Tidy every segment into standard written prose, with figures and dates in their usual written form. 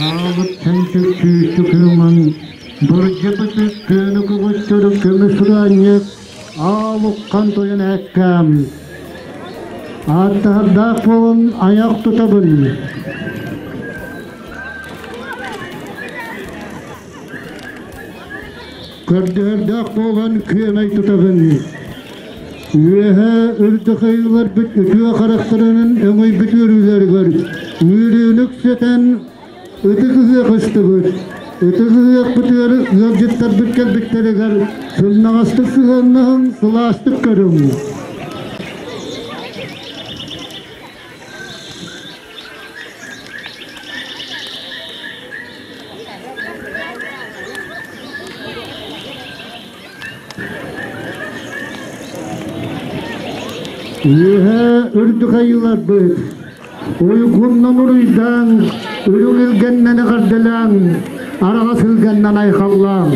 Аалык чэнчик сүүсчүк кыымын, бырдьыпытык күөнү көҕүстэр көмүс ураанньык аал уххан тойон ээккээм. Ааттаһардаах буолан айах тутабын. Көрдөһөрдөөх буолан күөмэй тутабын. Үөһэ үрдүк айыыларбыт үтүө харахтарынан өҥөйбүт үөрүүлэригэр үөрүүнү үксэтэн ытык ыһыах ыстыбыт. Ытык ыһыахпытыгар ыалдьыттарбыт кэлбиттэригэр сымнаҕастык сыһыаннаһыҥ, сылаастык көрүҥ. Үөһэ үрдүк айыыларбыт, уйгуннан уруйдаан, үрүҥ илгэннэн эҕэрдэлээҥ, араҕас илгэннэн айхаллааҥ.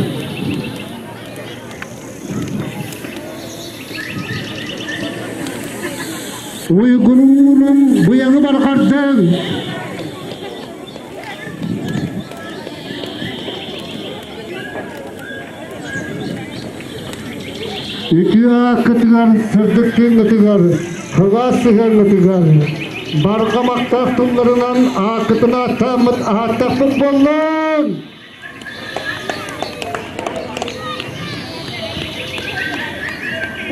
Уйгунуунум быйаҥы барҕардыҥ! Үтүө ааккытыгар, сырдык тыыҥҥытыгар, сылаас сыһыаҥҥытыгар барҕа махтаах тылларынан ааккытын ааттааммыт ааттаппыт буоллун!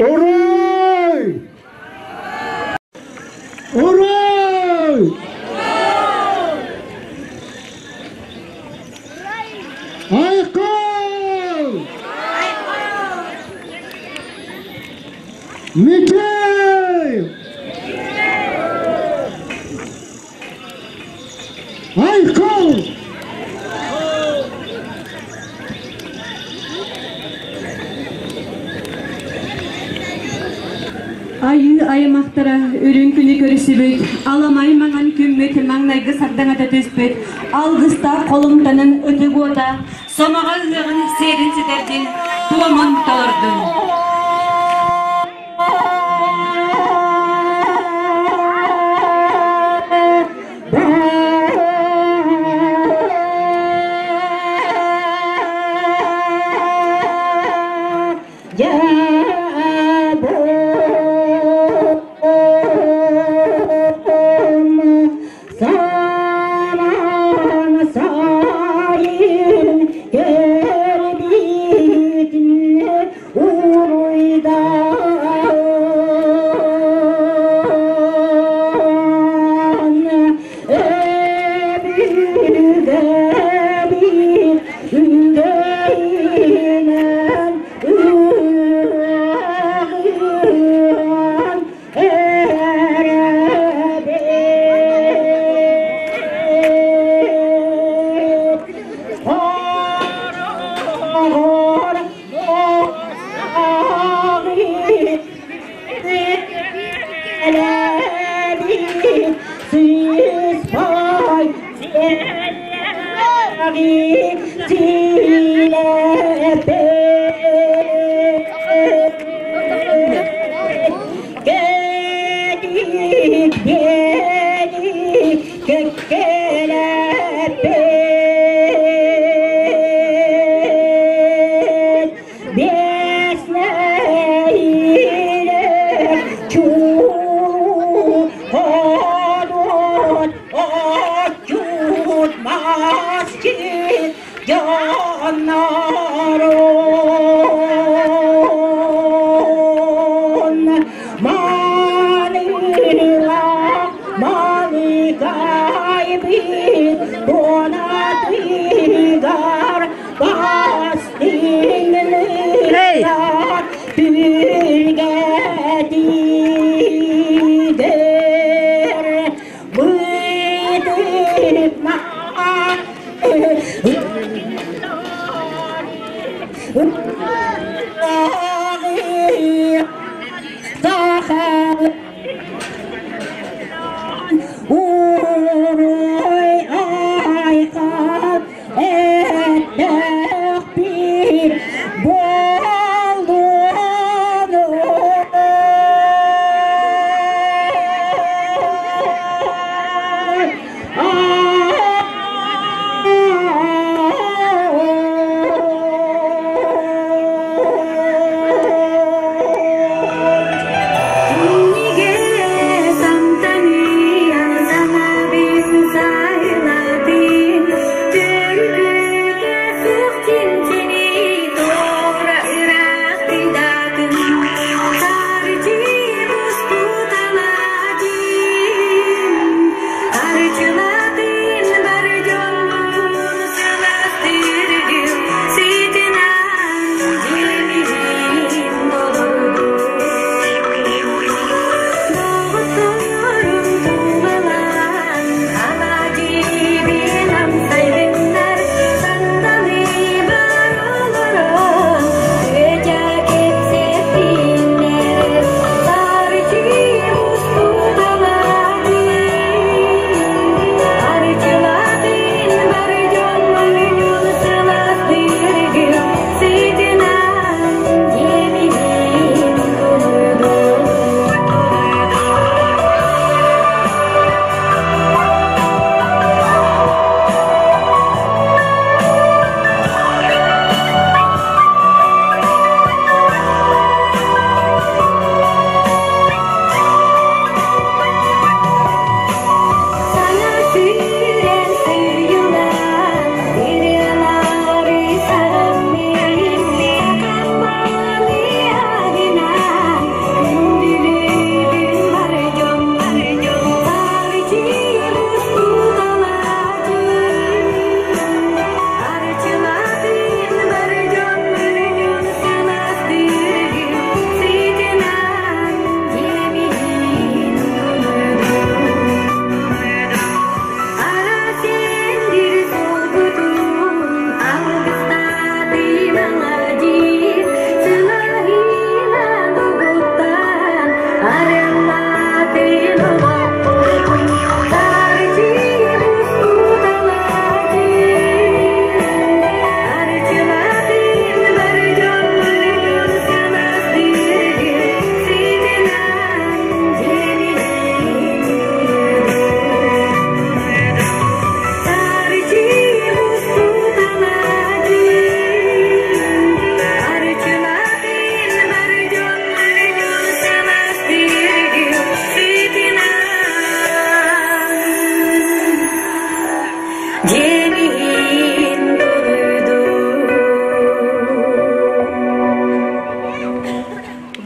Уруй! Уруй! Айхал! Мичил! Айхал! Айыы аймахтара үрүҥ күнү көрүсүбүт, аламай маҥан күммүт маҥнайгы сардаҥата түспүт, алгыстаах холумтанын ытык уота сомоҕо ыһыаҕын сиэрин ситэрдин, туомун толордун.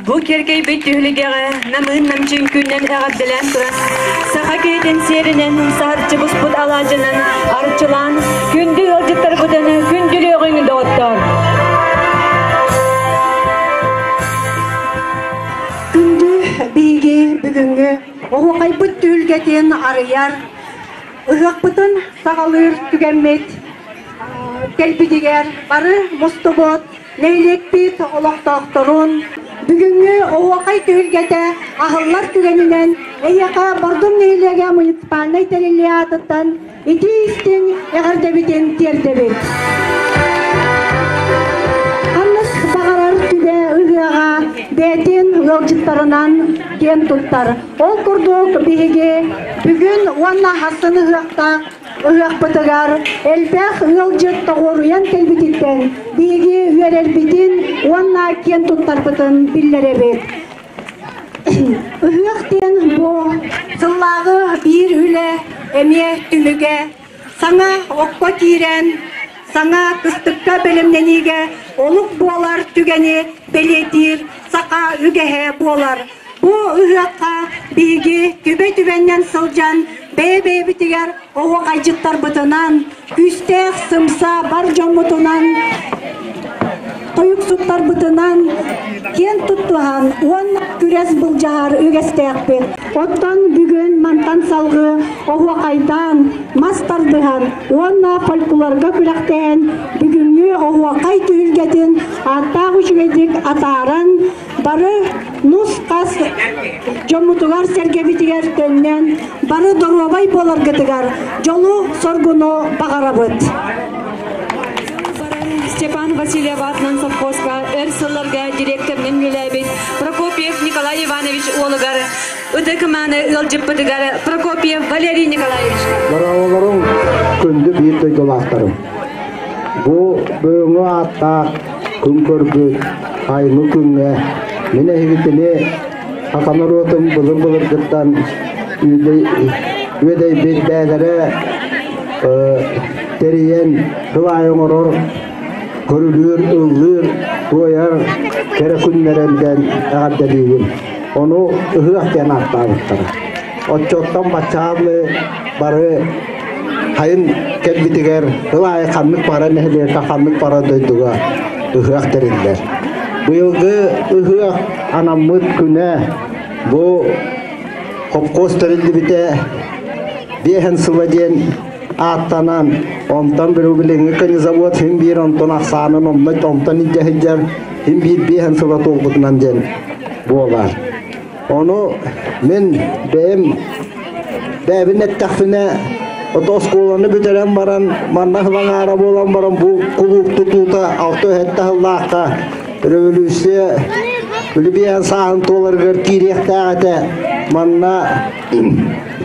Бу кэргэйбит түһүлгэҕэ намыын намчын күннэн эҕэрдэлээн туран, саха киһитин сиэринэн саһарчы буспут алаадьынан арчылаан, күндү ыалдьыттарбытын күндүлүөҕүҥ доҕоттоор! Күндү биһиги бүгүҥҥү оһуохайбыт түһүлгэтин арыйар, ыһыахпытын саҕалыыр түгэммит кэлбитигэр бары мустубут нэһилиэкпит олохтоохторун бүгүҥҥү оһуохай түһүлгэтэ аһыллар түгэнинэн эйиэхэ Бордоҥ нэһилиэгэ муниципальнай тэриллии аатыттан итии-истиҥ эҕэрдэбитин тиэрдэбит. Ханнык баҕарар түбэ ыһыаҕа бэйэтин ыалдьыттарынан киэн туттар. Ол курдук биһиги бүгүн уонна хассын ыһыахтаах ыһыахпытыгар элбэх ыалдьыт тоҕуоруйан кэлбититтэн биһиги үөрэрбитин уонна киэн туттарбытын биллэрэбит. Ыһыах диэн бу сыллааҕы биир үлэ эмиэ түмүгэ саҥа окко киирэн саҥа кыстыкка бэлэмнэниигэ олук буолар түгэни бэлиэтиир саха үгэһэ буолар. Бу ыһыахха биһиги түбэ-түбэннэн сылдьан бэйэ-бэйэбитигэр оһуохайдьыттарбытынан, күүстээх сымса бар дьоммутунан, тойуксуттарбытынан киэн туттуһан уонна күрэс былдьаһар үгэстээхпит. Оттон бүгүн мантан салгыы оһуохайдаан, мас тардыһан уонна фольклорга күрэхтэһэн бүгүҥҥү оһуохай түһүлгэтин ааттаах үчүгэйдик атааран бары нус-хас дьоммутугар-сэргэбитигэр төннөн бары доруобай буоларгытыгар дьолу-соргуну баҕарабыт. Степан Васильев аатынан совхозка өр сылларга директорынан үлэлээбит Прокопьев Николай Иванович уолугар ытык-мааны ыалдьыппытыгар Прокопьев Валерий Николаевичка. Дорооболоруҥ, күндү биир дойдулаахтарым. Бу бүгүҥҥү ааттаах күн көрбүт айылы күҥҥэ мин эһигитини саха норуотун былыр-былыргыттан үөдэйбит бэйэлэрэ тэрийэн сыл аайы оҥорор, көрүлүүр, ыллыыр, туойар кэрэ күннэринэн эҕэрдэлиибин. Ону ыһыах диэн ааттаабыттара. Оччоттон баччаалы бары хайын кэлбитигэр ыл аайы ханнык бара нэһилиэккэ, ханнык бара дойдуга ыһыах тэриллэр. Быйылгы ыһыах анаммыт күнэ бу хопкуос тэриллибитэ биэһэн сыла диэн ааттанан, онтон билиҥҥи конезавод син биир онтон ахсаанын онно онтон илдьэ сылдьар син биир биэһэн сыла туолбутунан диэн буолар. Ону мин бэйэм бэйэбин эттэхпинэ, ото оскуоланы бүтэрэн баран, манна аҥаара буолан баран бу кулууп тутуута алта-сэттэ сыллаахха революция үлүбүйээн сааһын туоларыгар киириэхтээх этэ. Манна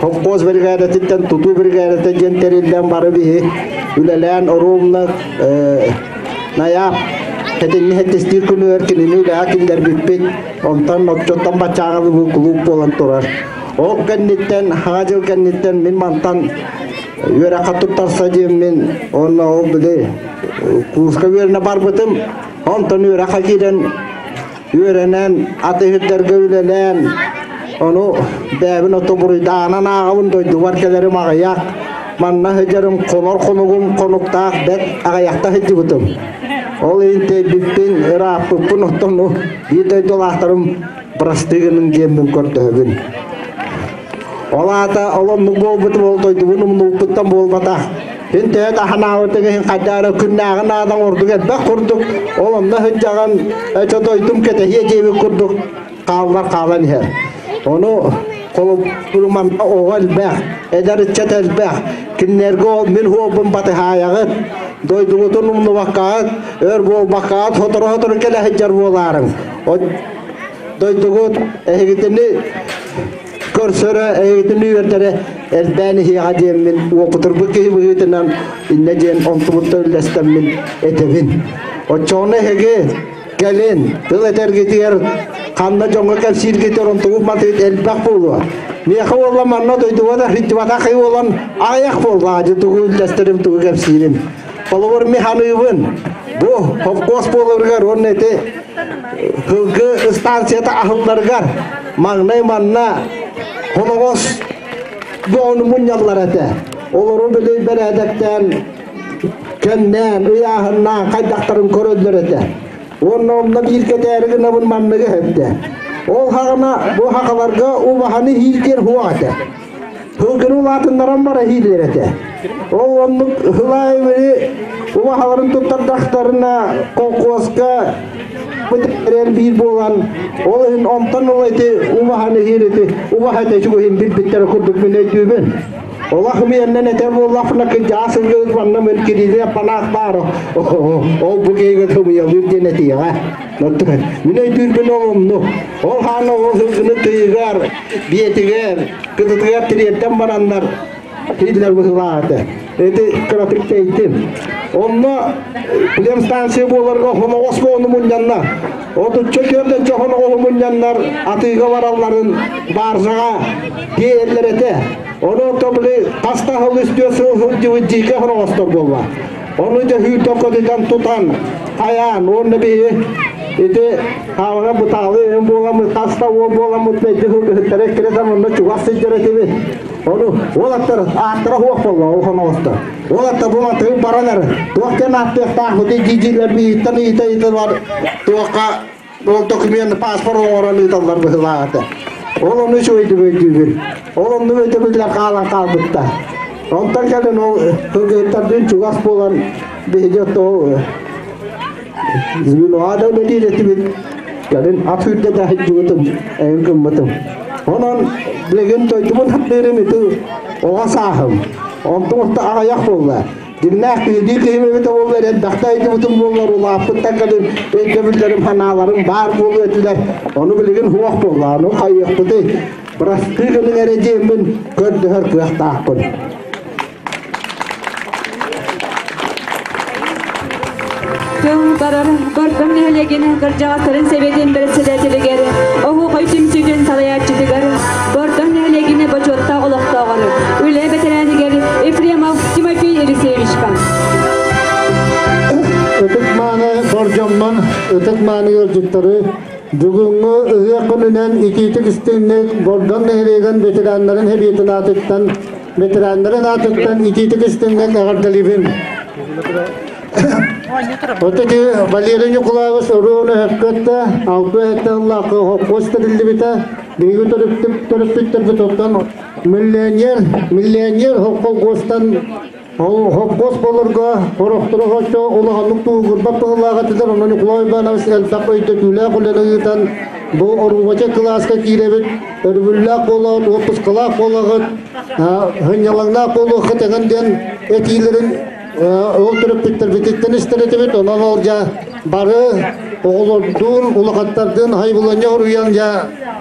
холкуос бригадатыттан тутуу бригадата диэн тэриллэн бары биһи үлэлээн оруобуна Найаап хэтинни хэттистиир күнүгэр кинини үлэҕэ киллэрбиппит. Онтон оччоттон баччааҕа бу кулууп буолан турар. Ол кэнниттэн, хаҥа дьыл кэнниттэн мин мантан үөрэххэ туттарса диэммин, уонна ол били курска үөрэнэ барбытым. Онтон үөрэххэ киирэн үөрэнэн, атыыһыттарга үлэлээн, ону бэйэбин ото буруйдааҕынан ааҕабын, дойдубар кэлэрим аҕыйах. Манна сылдьарым хонор хонугум хонуктаах бэрт аҕыйахта сылдьыбытым. Ол иһин тэйбиппин, ырааппыппын оттон биир дойдулаахтарым бырастыы гыныҥ диэммин көрдөһөбүн. Ол аата ол оннук буолбутум ол дойдубун умнубуппуттан буолбатах. Мин төһө да ханаабытыҥ иһин хайдах эрэ күннээҕи наадаҥ ордук элбэх курдук, ол онно сылдьаҕын, эчэ дойдум кэтэһиэ диэбит курдук хааллар хаалан иһэр. Ону холобуруман оҕо элбэх, эдэр ыччат элбэх. Кинилэргэ мин хуобун батыһаайаҕыт, дойдугутун умнубаккаҕыт, өр буолбаккаҕыт сотору-сотору кэлэ сылдьар буолаарыҥ. Дойдугут эһигитини көрсөрө, эһигитини үөрдэрэ элбээн иһиэҕэ диэммин уопутурбут киһи быһыытынан иннэ диэн онтубуттан үллэстэммин этэбин. Оччоҕуна эһиги кэлин тыл этэргитигэр ханна дьоҥҥо кэпсииргитигэр онтубут матыыт элбэх буолуо. Миэхэ уолла манна дойдуга да сылдьыбатах буолан аҕыйах буоллаҕа дьэ тугу үллэстэрим, тугу кэпсиирим. Холобур ми ханыыбын бу холкуос буоларыгар уонна ити Һылгы станцията аһылларыгар маҥнай манна хоноҕос боҕону мунньаллар этэ. Олору били бэрээдэктээн, кэннээн, ыйааһыннаан хайдахтарын көрөллөр этэ. Уонна онно биир кэтээри гынабын манныгы эттэ. Ол хаҕына бу хахаларга убаһаны иһииргэр хуох этэ. Һылгыны улаатыннаран бара иһиилэр этэ. Ол оннук һылай били убаһаларын туттардахтарына колхозка битэрэр биир буолан ол иһин онтон ыла ити убаһаны иһиир ити убаһа этэ үчүгэйин билбиттэрэ курдук мин өйдүүбүн. Олох миэннэн этэр буоллахпына кырдьаҕас ылгыбыт манна мин кирилиэ панаах баар ол бу киһигэ тымыйалыыр диэн этиэҕэ. Мин өйдүүрбүн ол умну. Ол хаана ол сылгыны тыйыгар, биэтигэр, кытытыгар тириэрдэн бараннар Хитлер быһылаата. Эти кыратык тэйтим. Онно племстанция буоларга хоноҕос буону мунньаннар. Отучча төрдөнчө хоноҕоһу мунньаннар атыыга баралларын бааржаҕа тиэйэллэр этэ. Ону тобли хаста сыл үстүө сыл сылдьыбыт дьиикэ хоноҕостор буолла. Ону дьэ хүүтэн көтүтэн тутан хайаан уонна биһи ити хаалара бытаалы эн буоламмыт хаста уол буоламмыт бэйди сылгыһыттара эккирэтэн онно чугас сылдьар этибит. Ону уолаттар ааттара суох буолла ол хоноҕостор. Уолаттар бу матыгын баран эрэ туох диэн ааттыахтаахпытый дии-диилэр биһиттэн ыйыта-ыйыта бар туохха ол документ паспорт оҥорон ыыталлар быһыылаах этэ. Ол ону үчүгэйдик өйдүүбүн. Ол оннук өйдөбүллэр хаалан хаалбыттар. Онтон кэлин ол кыргыттардыын чугас буолан биһиги ол звеноҕа да үлэлиир этибит. Кэлин ат сүүрдэ сылдьыбытым, эҥин гыммытым. Онон билигин дойдубун хаттыырым ити оҕо сааһым. Онтум орто аҕыйах буолла. Дьиҥнээх киһилии киһим эбитэ буоллар, элбэхтэ айдыбытым буоллар, улааппыттан кэлин өйдөбүллэрим, санааларым баар буолуо этилэр. Ону билигин суох буолла, ону хайыахпытый? Бырастыы гыныҥ эрэ диэммин көрдөһөр кыахтаахпын. Тыл барар Бордоҥ нэһилиэгин кырдьаҕастарын сэбиэтин председателигэр, Оһуохай түмсүүтүн салайааччытыгар, Бордоҥ нэһилиэгин бочуоттаах олохтооҕор, үлэ бэтэрээнигэр Ефремов Тимофей Елисеевичка. Ытык мааны бордьоммун, ытык мааны ыалдьыттары бүгүҥҥү ыһыах күнүнэн итиитик истиҥник Бордоҥ нэһилиэгин ветераннарын сэбиэтин аатыттан ветераннарын аатыттан итиитик истиҥник эҕэрдэлиибин. Отеки Валерий Николаевич Оруону өккөттө, алты өттө хоппуос тэриллибитэ, биһиги төрөппүттэрбит оттон миллионер, миллионер хоппуостан ол хоппуос болорго хорохтору хочо улаханнык туугурбат быһылаах этилэр, онон Николай Иванович элбэх өйдөтүүлээх үлэни ыытан бу оруубача кылааска киирэбит, өрөбүллээх буолаҕыт, уоппускалаах буолаҕыт, хынньалаҥнаах буолуоххут эҥин диэн этиилэрин ол төрөппүттэрбититтэн истэр этибит, онон ол дьэ бары оҕолордуун, улахаттардыын хайбыланньа хоруйан дьэ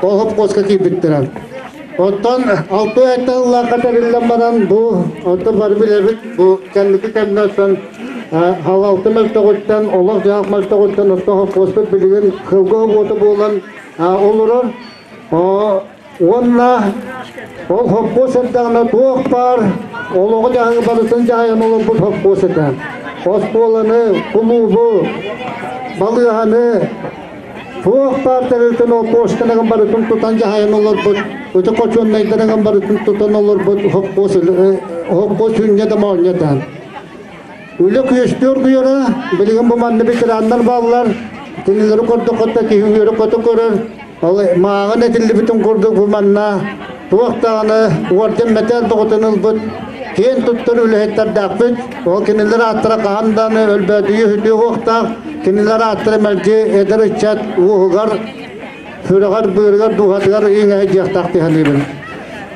ол хопкуоска киирбиттэрэ. Оттон алты өттө ыллаахха тэриллэн баран бу оттон бары билэбит бу кэнники кэмҥэ оттон халалты мөлтөҕүттэн олох дьаһах мөлтөҕүттэн оттон хопкуоспут билигин кылга уота буолан олорор. Уонна ол хоппуос эрдэҕинэ туох баар олоҕу дьаһайы барытын дьаһайан олорбут хоппуос этэ. Оскуоланы, кулуубу, балыыһаны, туох баар тэрилтэни ол почтаныгын барытын тутан дьаһайан олорбут, ити хочуоннайдарыгын барытын тутан олорбут хоппуос хоппуос сүнньэ да моонньо этэ. Үлэ күөстүү оргуйара, билигин бу манна ветераннар бааллар, кинилэри көрдөххө киһи үөрэ-көтө көрөр. Ол мааҕын этиллибитин курдук бу манна туох даҕаны уордьан мэтээл тоҕотун ылбыт киэн туттар үлэһиттэрдээхпит. Ол кинилэр ааттара хаһан даҕаны өлбөөдүйүө сүтүө суохтаах. Кинилэр ааттара мэлдьи эдэр ыччат уоһугар сүрэҕэр, быарыгар, дууһатыгар иҥэһэ дьиэхтаах тиһэлиибин.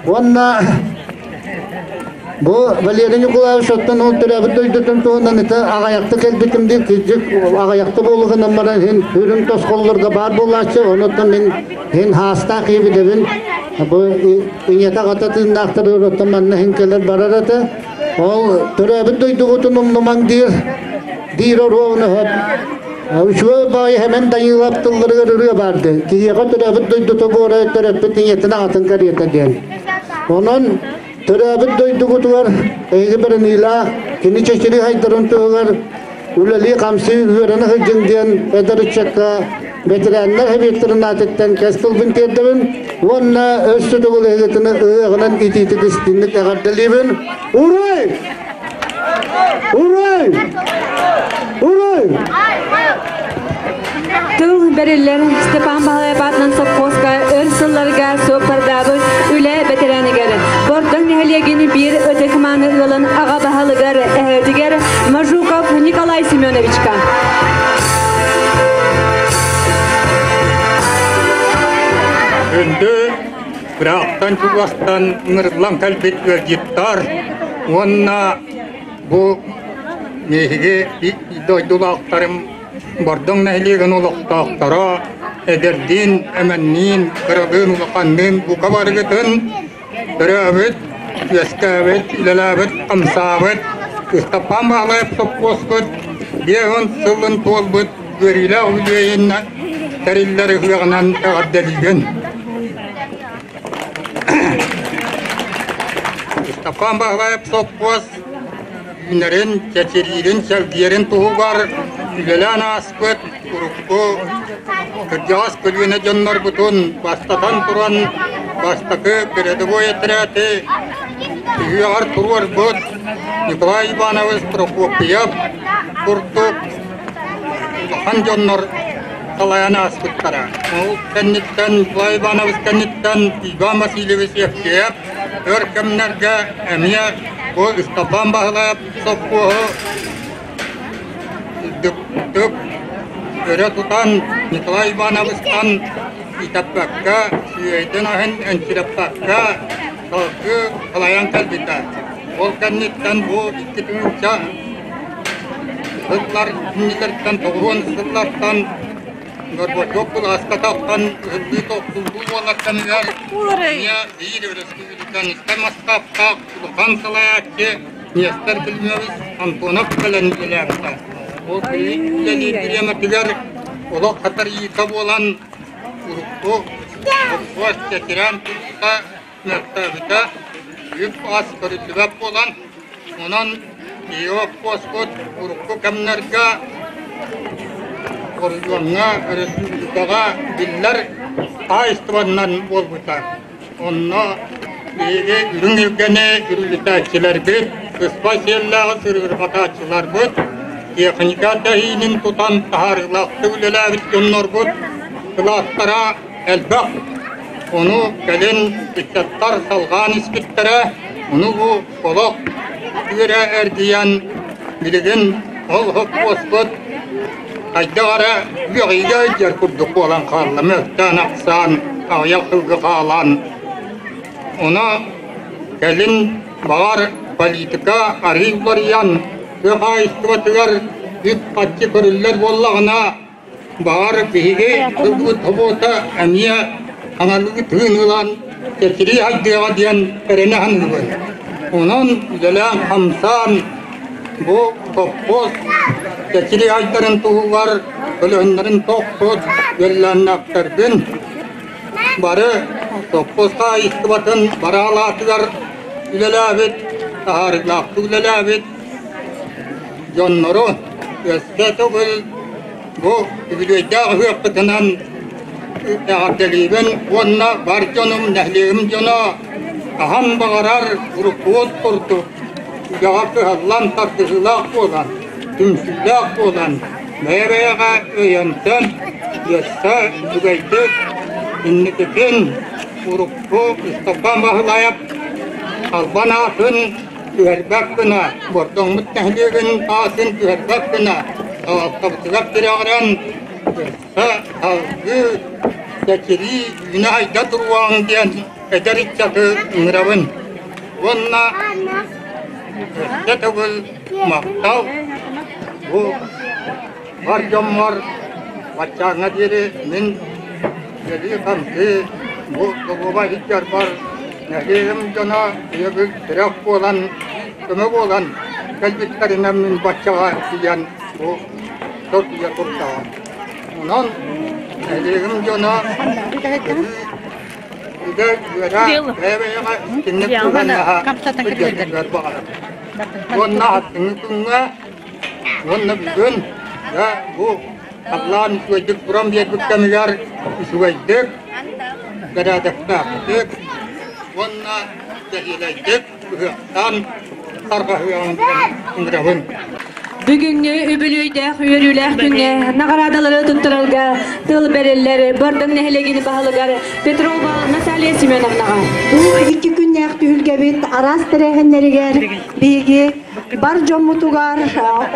Уонна бу Валерий Николаевич оттон ол төрөөбүт дойдутун туһунан ити аҕайахта кэлбитим диир кырдьык аҕайахта буолугунан баран иһин үрүҥ тосхоллорго баар буолааччы онуттан мин иһин хаастаах иэбидэбин бу ийэтэ аҕата тыыннаахтар оттон манна иһин кэлэр барар этэ ол төрөөбүт дойдугутун умнумаҥ диир диир оруобуна өһөп үчүгэй баайы хэмэн дайыылап тылларыгар ырыа баарды киһиэхэ төрөөбүт дойдута буора төрөппүт ийэтин аҕатын кэриэтэ диэн онон төрөөбүт дойдугутугар эһиги бэриниилээх кини чэчирии хайдарын туһугар үлэлии-хамсыы үөрэнэ сылдьыҥ диэн эдэр ыччакка ветераннар сэбиэттэрин аатыттан кэс тылбын тиэрдэбин уонна өссө төгүл эһигитини ыһыаҕынан итиитик истинник эҕэрдэлиибин. Уруй! Уруй! Уруй! Тыл бэриллэр Степан Баһылайап аатынан сопхуоска өр сылларга суоппардаабыт үлэ бэтэрээнигэр, Бордоҥ нэһилиэгин биир ытык-мааны ыалын аҕа баһылыгар эһэтигэр Мажуков Николай Семеновичка. Күндү ыраахтан чугастан ыҥырыллан кэлбит ыалдьыттар уонна бу биһиги дойдулаахтарым Бордоҥ нэһилиэгин олохтоохторо эдэрдиин, эмэнниин, кыралыын, улаханныын бука барыгытын төрөөбүт, үөскээбит, үлэлээбит, хамсаабыт Ыстапаан Баһылайап сопхуоспут 50 сылын туолбут үөрүүлээх үбүлүөйүн тэриллэр ыһыаҕынан эҕэрдэлиибин. Ыстапаан Баһылайап сопхуос үүнэрин, чэчириирин, чэлгийэрин туһугар үлэлээн ааспыт урукку кырдьаҕас көлүөнэ дьоннорбутун бастатан туран бастакы передовой этэрээти үһүөҕэр туруорбут Николай Иванович Прокопьев курдук улахан дьоннор салайан ааспыттара. Ол кэнниттэн Николай Иванович кэнниттэн Иван Васильевич Евсеев өр кэмнэргэ эмиэ бу Ыстапаан Баһылайап сопхуоһу үрдүктүк өрө тутан Николай Ивановичтан итэппэккэ, сүөйдүн аһын энчирэппэккэ салгыы салайан кэлбитэ. Ол кэнниттэн бу 2 тыһыынча сыллар иннилэриттэн тоҕуруон сыллартан Горбачев былааска тахсан ыһыллыы тохтуллуу буолар кэмигэр эмиэ биир өрөспүүбүлүкэнистэр масштабтаах улахан салайааччы Нестор Климович Антонов кэлэн үлэлээбитэ. Ол кини үлэлиир бириэмэтигэр олох хатарыйыыта буолан урукку холкуос чэчирээн турбута мөлтөөбүтэ, үп-ас көрүллүбэт буолан, онон Иоппуоспут урукку кэмнэргэ оройуоҥҥа, өрөспүүбүлүкэҕэ биллэр хаһаайыстыбаннан буолбута. Онно биһиги үрүҥ илгэни үрүлүтээччилэрбит, кыспа сиэллээҕи сырыырҕатааччыларбыт, техника тэһиинин тутан таһаарыылаахтык үлэлээбит дьоннорбут кылаастара элбэх. Ону кэлин ыччаттар салҕаан испиттэрэ, ону бу олох үөрэ эргийэн билигин ол хоппуоспут хайдах эрэ үөҕиигэ илдьэр курдук буолан хаалла мөлтөөн ахсаан аҕыйах сылга хаалан ону кэлин баҕар политика арыый уларыйан тыа хаһаайыстыбатыгар үп-харчы көрүллэр буоллаҕына Баҕар, биһиги тылбыт собуота эмиэ аналыы тыын ылан чэчирии хайдыаҕа диэн эрэнэ саныыбын. Онон үлэлээн-хамсаан бу сопхуос чэчирии хайдарын туһугар көлөһүннэрин тохпут үөллээннээхтэрбин бары сопхуос хаһаайыстыбатын бараалаатыгар үлэлээбит, таһаарыылаахтык үлэлээбит дьоннору өссө төгүл бу үбүлүөйдээх ыһыахпытынан эҕэрдэлиибин уонна бар дьонум, нэһилиэгим дьоно хаһан баҕарар уруккубут курдук үлэҕэ кыһаллан тардыһыылаах буолан, түмсүүлээх буолан, бэйэ-бэйэҕэ өйөнсөн, өссө үчүгэйдик инникитин урукку Ыстапаан Баһылайап албан аатын түһэрбэт гына, Бордоҥмут нэһилиэгин аатын түһэрбэт гына, салалтабытыгар тирэҕирэн, өссө салгыы чэчирии үүнэ-сайда туруоҕуҥ диэн эдэр ыччаты ыҥырабын. Уонна өссө төгүл махтал бу бар дьоммор баччааҥҥа диэри мин үлэлии-хамсыы бу доруобай сылдьарбар нэһилиэгим дьоно өйөбүл тирэх буолан, көмө буолан кэлбиттэринэн мин баччаҕа тиийэн бу сылдьа турдаҕым. Онон нэһилиэгим дьоно үлэ үөрэ бэйэ-бэйэҕэ итинник сыһыаннаһа сылдьаргытыгар баҕарабын. Уонна аттыҥы күҥҥэ уонна бүгүн дьэ бу халлаан үчүгэйдик туран биэрбит кэмигэр үчүгэйдик, бэрээдэктээхтик уонна бэһиэлэйдик ыһыахтаан тарҕаһыаҕыҥ диэн ыҥырабын. Бүгүҥҥү үбүлүөйдээх үөрүүлээх күҥҥэ наҕараадалары туттарарга тыл бэриллэр Бордоҥ нэһилиэгин баһылыгар Петрова Наталья Семеновнаҕа. Бу икки күннээх түһүлгэбит араас тэрээһиннэригэр биһиги бар дьоммутугар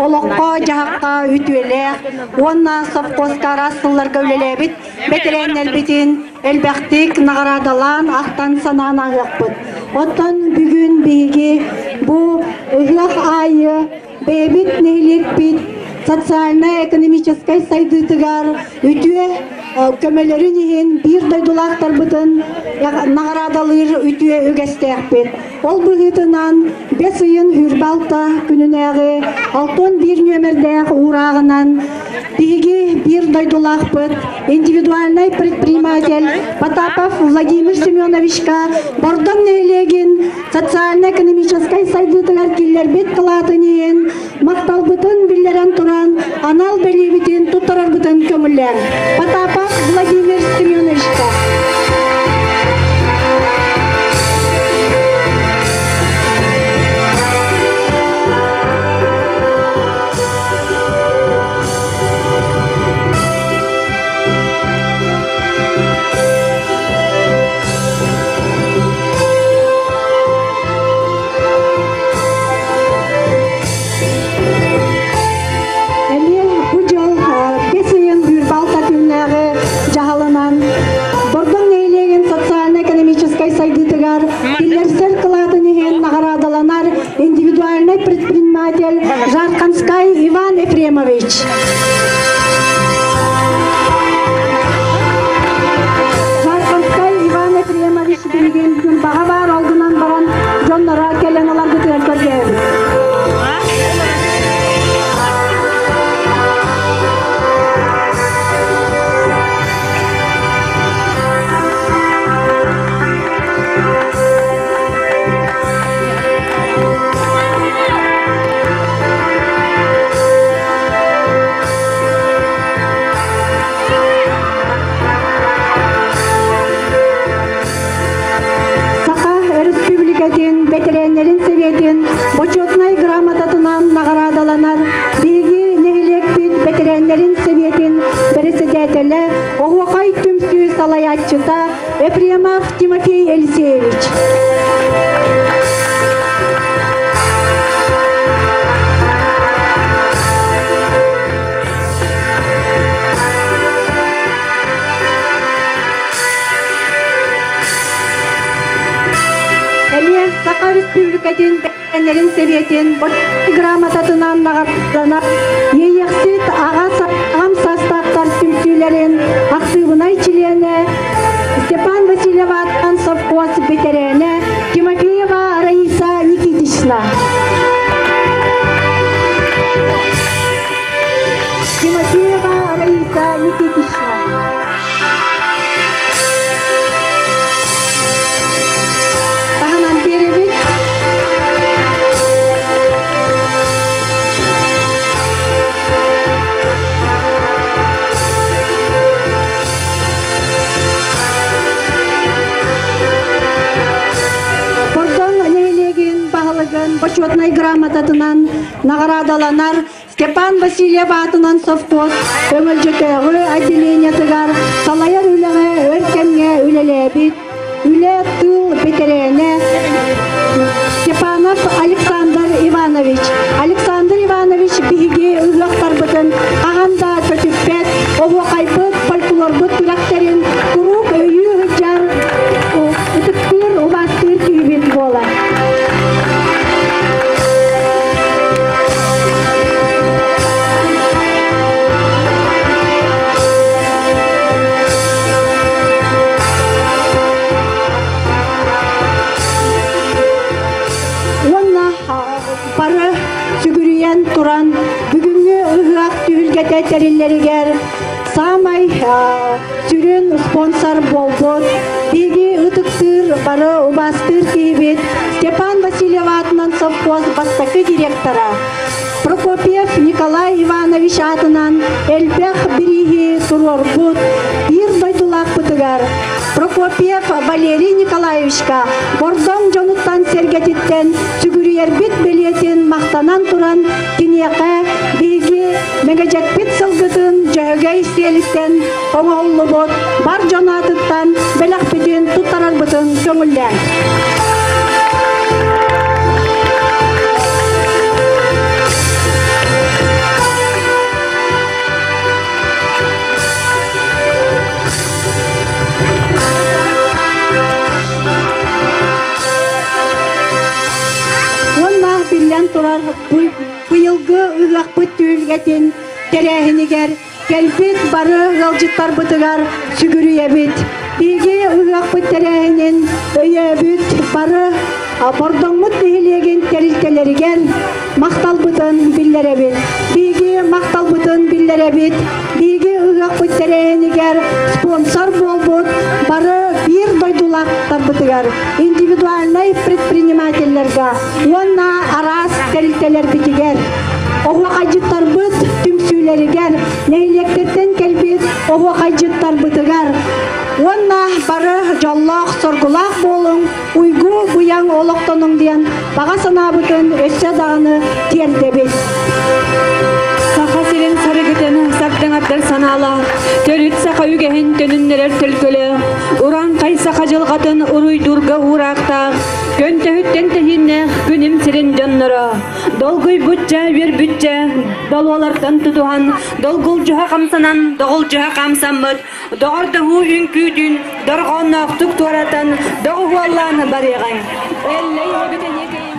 олоххо-дьаһахха үтүөлээх уонна совхозка араас сылларга үлэлээбит бэтэрээннэрбитин элбэхтик наҕараадалаан, ахтан-санаан ааһыахпыт. Оттон бүгүн биһиги бу ыһыах аайы бэйэбит нэһилиэкпит социальнай-экономическай сайдыытыгар үтүө көмөлөрүн иһин биир дойдулаахтарбытын наҕараадалыыр үтүө үгэстээхпит. Ол быһыытынан бэс ыйын 26 күнүнээҕи 61 нүөмэрдээх уурааҕынан биһиги биир дойдулаахпыт индивидуальнай предприниматель Потапов Владимир Семеновичка Бордоҥ нэһилиэгин социально-экономическай сайдыытыгар киллэрбит кылаатын иһин махталбытын биллэрэн туран анал бэлиэбитин туттарарбытын көҥүллээн Потапов Владимир Семеновичка. Эмиэ бу дьыл бэс ыйын бүүрбалта күннээҕи дьаһалынан Бордоҥ нэһилиэгин социально-экономическай сайдыытыгар киллэрсэр кылаатын иһин наҕараадаланар индивидуальнай предприниматель Жарканскай Иван Ефремович. Жарканскай Иван Ефремович билигин күн баҕа баар ол гынан баран дьонноро кэлэн ыларгытыгар көрдөһөбүт. Саха Өрөспүүбүлүкэтин бэтэрээннэрин сэбиэтин Бочуотунай грамотатынан наҕараадаланар биһиги нэһилиэкпит бэтэрээннэрин сэбиэтин бэрэссэдээтэлэ, Оһуохай түмсүү салайааччыта Ефремов Тимофей Елисеевич. Эмиэ Саха Республикатын бэтэрээннэрин сэбиэтин грамотатынан наҕараадаланар Иэйэхсит аҕа аҕам саастаахтар түмсүүлэрин актыыбынай чилиэнэ Степан Васильев аатынан совхоз бэтэрээнэ Тимофеева Раиса Никитична. Тимофеева Раиса Никитична. Таһынан биэрэбит. Бордоҥ нэһилиэгин баһылыгын бочуотунай грамотатынан наҕараадаланар Степан Васильев аатынан совхоз Өҥөлдьөтөөҕү отделениетыгар салайар үлэҕэ өр кэмҥэ үлэлээбит үлэ тыыл бэтэрээнэ Степанов Александр Иванович. Александр Иванович биһиги ыһыахтарбытын хаһан да көтүппэт, оһуохайбыт, фольклорбут күрэхтэрин куруук Таптыыр, бары убаастыыр киһибит Степан Васильев аатынан совхоз бастакы директора Прокопьев Николай Иванович аатынан элбэх бирииһи туруорбут биир дойдулаахпытыгар Прокопьев Валерий Николаевичка Бордоҥ дьонуттан сэргэтиттэн сүгүрүйэрбит бэлиэтин махтанан туран киниэхэ биһиги Мэгэдьэкпит сылгытын Дьөһөгөй сиэлиттэн оҥоһуллубут бар дьон аатыттан бэлэхпитин туттарарбытын көҥүллээн. Уонна биллэн турар быйылгы ыһыахпыт түһүлгэтин тэрээһинигэр кэлбит бары ыалдьыттарбытыгар сүгүрүйэбит. Биһиги ыһыахпыт тэрээһинин өйөөбүт бары Бордоҥмут нэһилиэгин тэрилтэлэригэр махталбытын биллэрэбит. Биһиги махталбытын биллэрэбит. Биһиги ыһыахпыт тэрээһинигэр спонсор буолбут бары биир дойдулаахтарбытыгар, индивидуальнай предпринимателлэргэ уонна араас тэрилтэлэрбитигэр, оһуохайдьыттарбыт түмсүүлэригэр, нэһилиэктэртэн кэлбит оһуохайдьыттарбытыгар уонна бары дьоллоох-соргулаах буолуҥ, уйгу-быйаҥ олохтонуҥ диэн баҕа санаабытын өссө даҕаны тиэрдэбит. Саха сирин сарыгытын сардаҥардар санаалаах, төрүт саха үгэһин төнүннэрэр төлкөлөөх, урааҥхай саха дьылҕатын уруйдуурга уураахтаах, көнтөһүттэн тэһииннээх күнүм сирин дьонноро, долгуйбучча, үөрбүччэ, долуолартан тутуһан, долгулдьуһа хамсанан, доҕулдьуһа хамсаммыт, доҕордоһуу үҥкүүтүн дорҕоонноохтук туоратан, доҕуһуоллаан барыаҕыҥ. Эллэй эбит эйиэкэйин.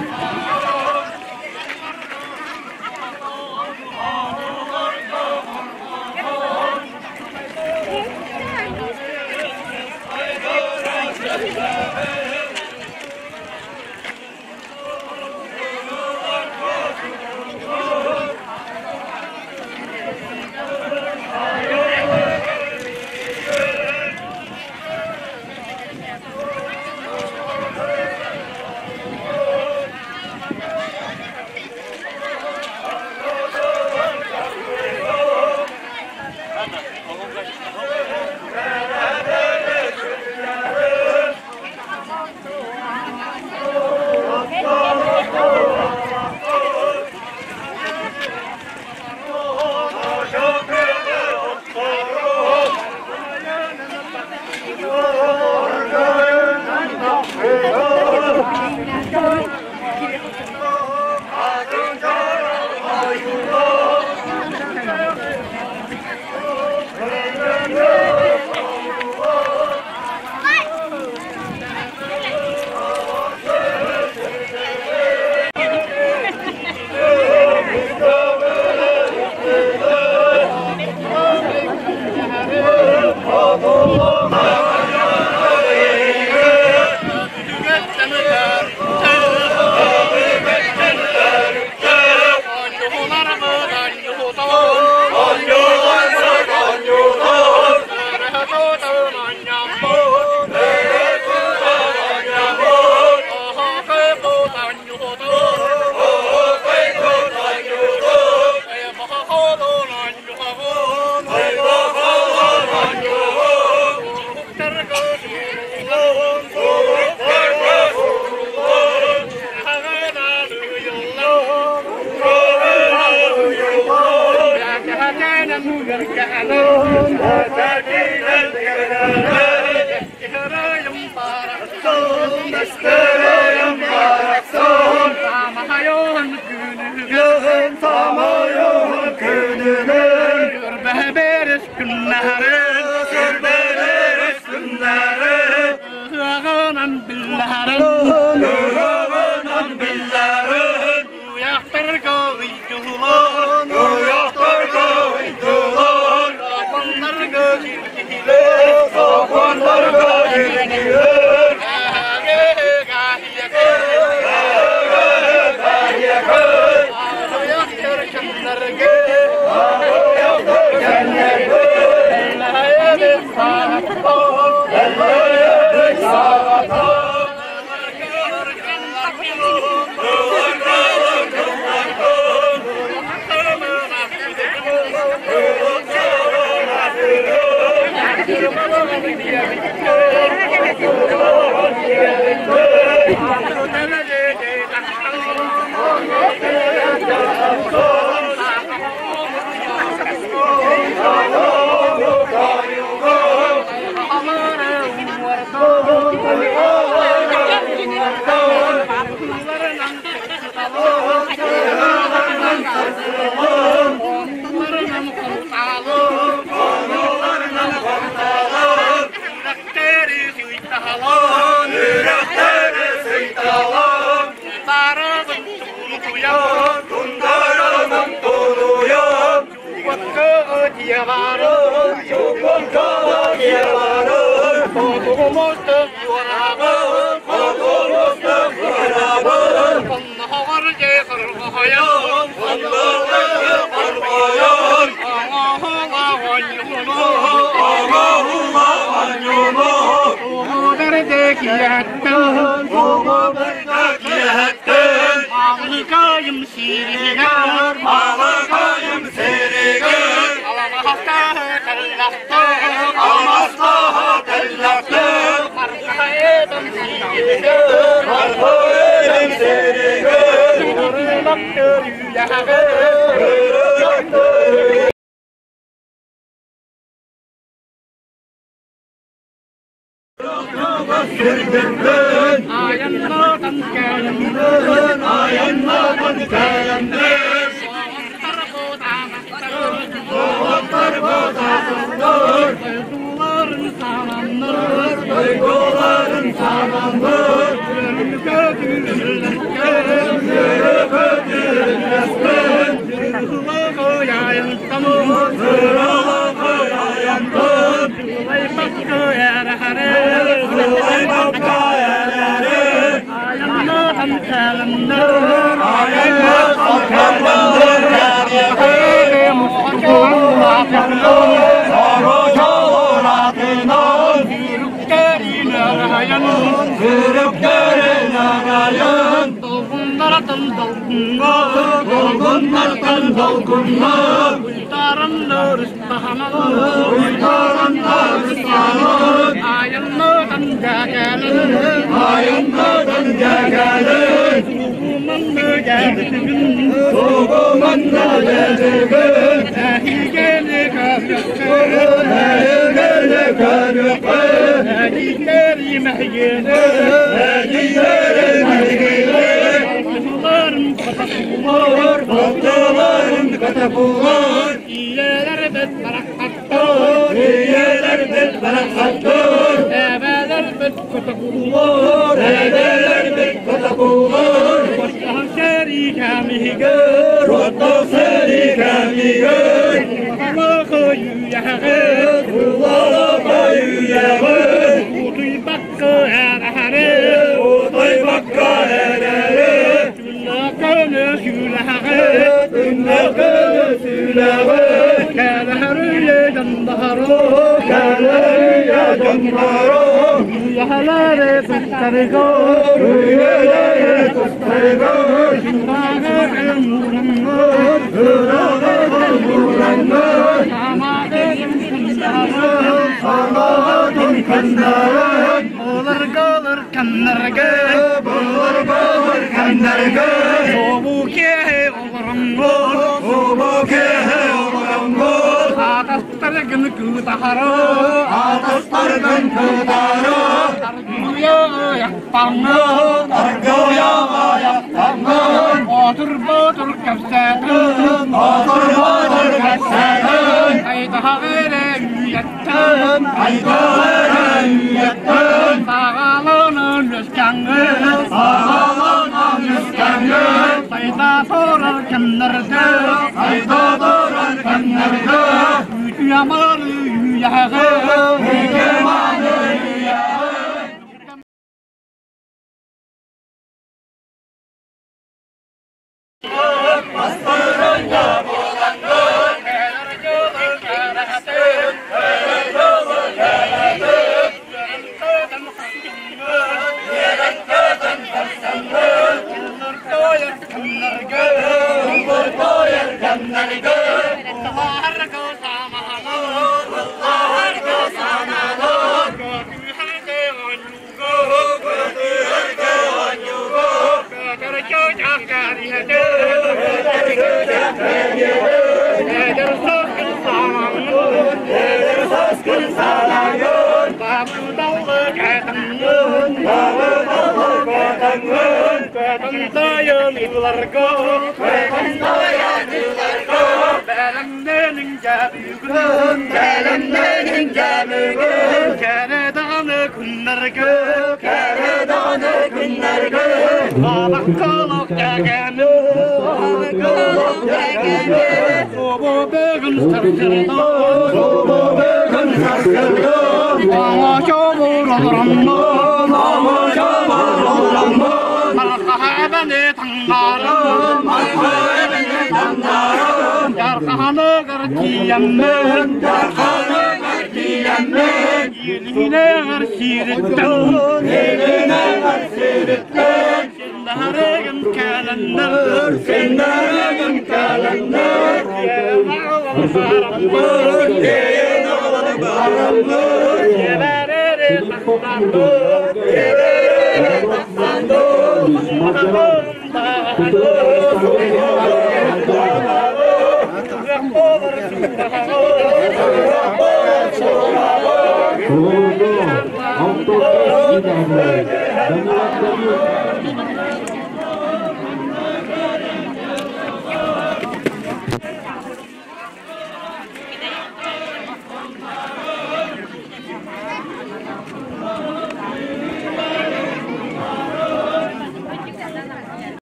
Thank you.